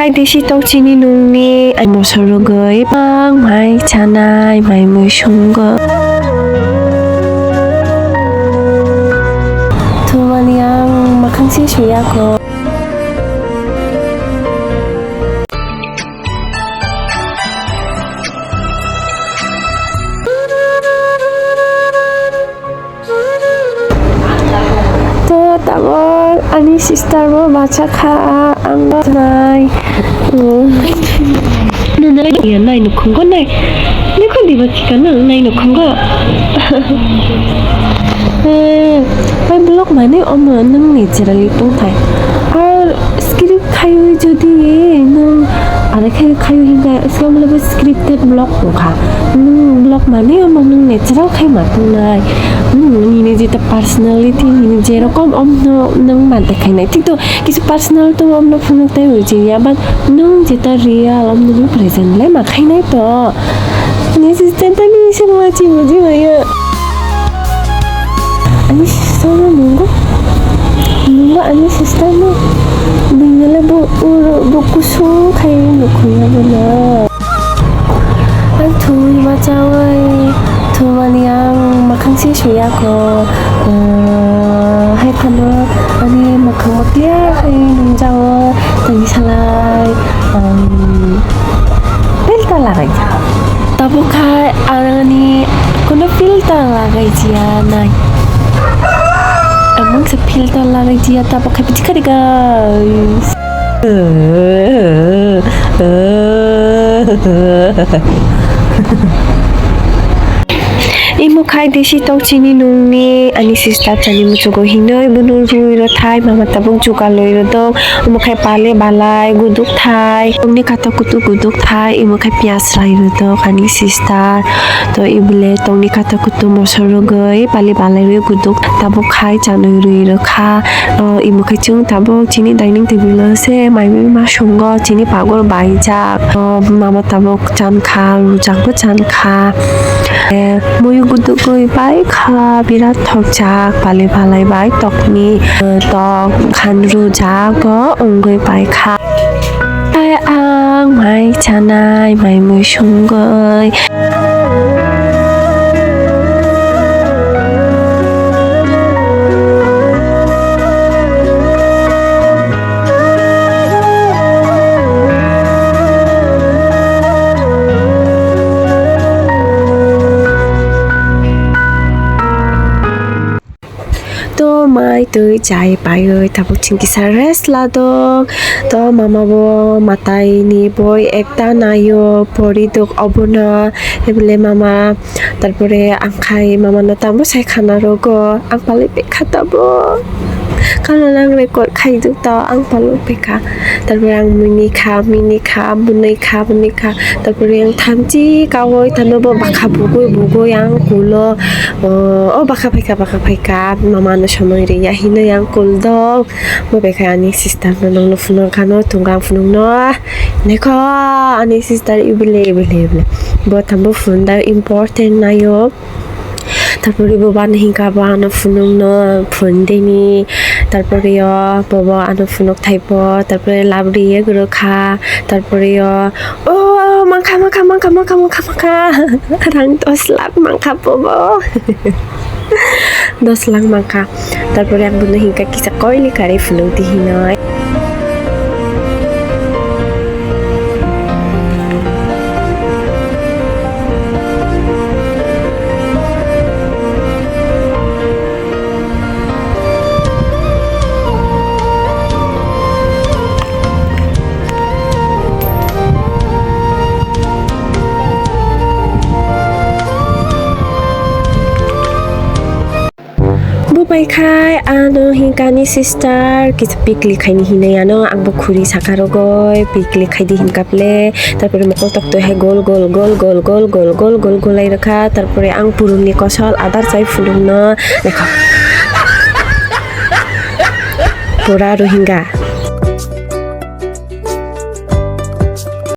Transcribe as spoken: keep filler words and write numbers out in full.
Desi tok chini nungni moso rwgwi bang mai chanai, mai mui sungo. Thumani ang makhang se suya kho. To tabok ani sister bo bacha kha, ang bo nai. Nai nukhungo nai. Nai kho diba chika nang nai nukhungo. Eh, bai vlog mane omo nang naturally tongthai. Ar script khaiwi jodi nang are khai khaiwi hinga samla bo scripted vlog wngkha. Nung vlog mane omo nung natural khai ma tongnai. Nung nini jeta personality nini jerokom omno nung mante khainai. Thik to kisu personal to omno phunuk tai oi chingya, but nung jeta real omno nung present le ma khainai to. Ni sister ta ni sing ma chi buji maya. Ani sister no nungo. Nungo ani sister no. Bingale bo uro bo kusung khai nukhuya bo na. Ang thumui bachawai, thumani ang makhang se suya kho. Eh, hai phano ani makhang bo clear khai nungjao, tei salai, um, filter lagai. Tabuk khai ani kono filter lagai jia nai. Amang se filter lagai jia tabuk khai bichikari guys. Imo khai desi tok chini nungni ani sister chani muchugo hinoi bunu rui ro thai mama tabuk jugaloi ro dok omo khai pale balai guduk thai tongni kata kutu guduk thai imo khai piyas rai ro dok ani sister to ibole tongni kata kutu moso rogoi pale balai roi guduk tabuk khai chanoi rui ro kha. O, imo khe chwng tabuk chini dining table o se mai mui ma songo chini pagor baijak. O, mama tabuk chan kha, rujak bo chan kha. E, mui gudugwi bai kha, birat thokjak, pale phalai bai tokni, e, tok khan rujak o wngwi bai kha. Tei ang mai chanai, mai mui songwi. To mai twi chai paiwi tabuk chwng kisa rest ladok. To mama bo matai ni boi ekta naio pori dok obono ebole mama. Tarpore ang khai mama no tamo sai khana rogo ang palai pekha tabo. Kano nang record khai dok ta ang palai pekha. Tarpore ang mini kha, mini kha, bunui kha, bunui kha. Tarpore ang thamchi kawoi tano bo bakha bugui bugui ang kulo. O, o bakha phaikha, bakha phaikha, mama no somoi ri ya hinui ang kul dok. Bo bekha ani sister no nang no phunuk kha no thung ang phunuk no. Nekho ani sister ibile, ibile, ibile. Bo thambo phone da important nayo. Tarpore bo bana hinka bo ano phunuk no phone deni. Tarpore yo bo bo ano phunuk thaipo. Tarpore labri ye guru kha. Tarpore yo, oh, mangkha, mangkha, mangkha. Rang dos lakh mangkha bo bo. Dos lakh mangkha. Tarpore ang bono hinka kisa koili kari phunuk di hinoi. Bo pai khai ano hinkani sister kisa pikli khaini hinui ano ang bo khuri saka rogoi pikli khaidi hinka ple tarpore mokol tok twi hai gol gol gol gol gol gol gol gol gol lai rwkha tarpore ang purung ni kosol adar chai phunuk no lekha pura Rohingya.